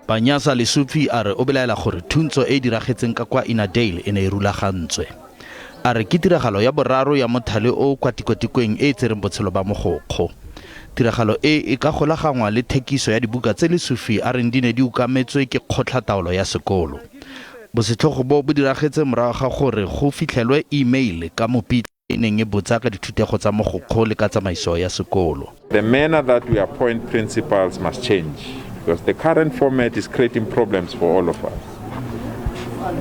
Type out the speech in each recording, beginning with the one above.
Panyaza Lesufi a re o belaela gore thuntso e e diragetseng ka kwa Ennerdale e ne e rulagantswe. A re ke tiragalo ya boraro ya mothale o kwa tikwatikweng e e tsereng botshelo ba mogokgo. Tiragalo e e ka golagangwa le thekiso ya dibuka tse Lesufi a reng di ne di ukametswe ke kgotla taolo ya sekolo. Bosetlhogo bo bo diragetse morago ga gore go fitlhelwe e-mail ka Mopitlwe e neng e botsa ka dithutego tsa mogokgo le ka tsamaiso ya sekolo. The manner that we appoint principals must change because the current format is creating problems for all of us.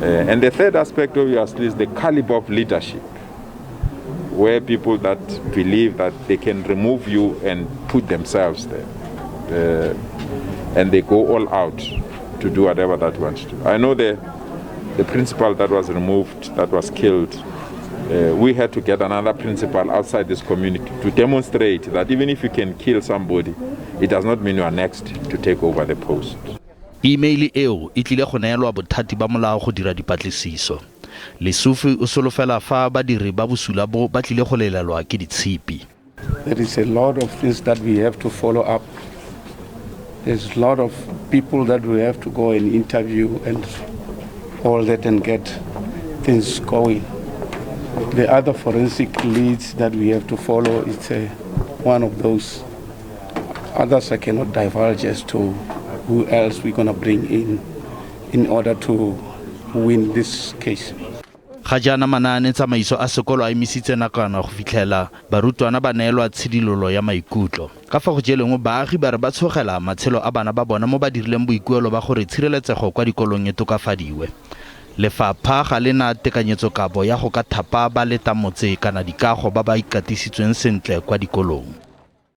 And the third aspect, obviously, is the caliber of leadership, where people that believe that they can remove you and put themselves there. And they go all out to do whatever that wants to. I know the principal that was removed, that was killed, we had to get another principal outside this community to demonstrate that even if you can kill somebody, it does not mean you are next to take over the post. Email eo e tlile go neelwa bothati ba molao go dira dipatlisiso. Lesufi o solofela fa badiri ba bosula bo ba tlile go lelelwa ke ditshipi. There is a lot of things that we have to follow up. There's a lot of people that we have to go and interview and all that and get things going. The other forensic leads that we have to follow, it's one of those. Others I cannot divulge as to who else we're going to bring in order to win this case. Ga jaana manaane tsamaiso a sekolo a emisitse nakwana go fitlhela barutwana ba neelwa tshidilolo ya maikutlo. Ka fa go jeleng baagi ba re ba tshogela matshelo a bana ba bona mo ba dirileng boikuelo ba gore tshireletsego kwa dikolong e tokafadiwe. Lefapha ga le na tekanyetsokabo ya go ka thapa ba leta motse kana dikago ba ba ikatisitsweng sentle kwa dikolong.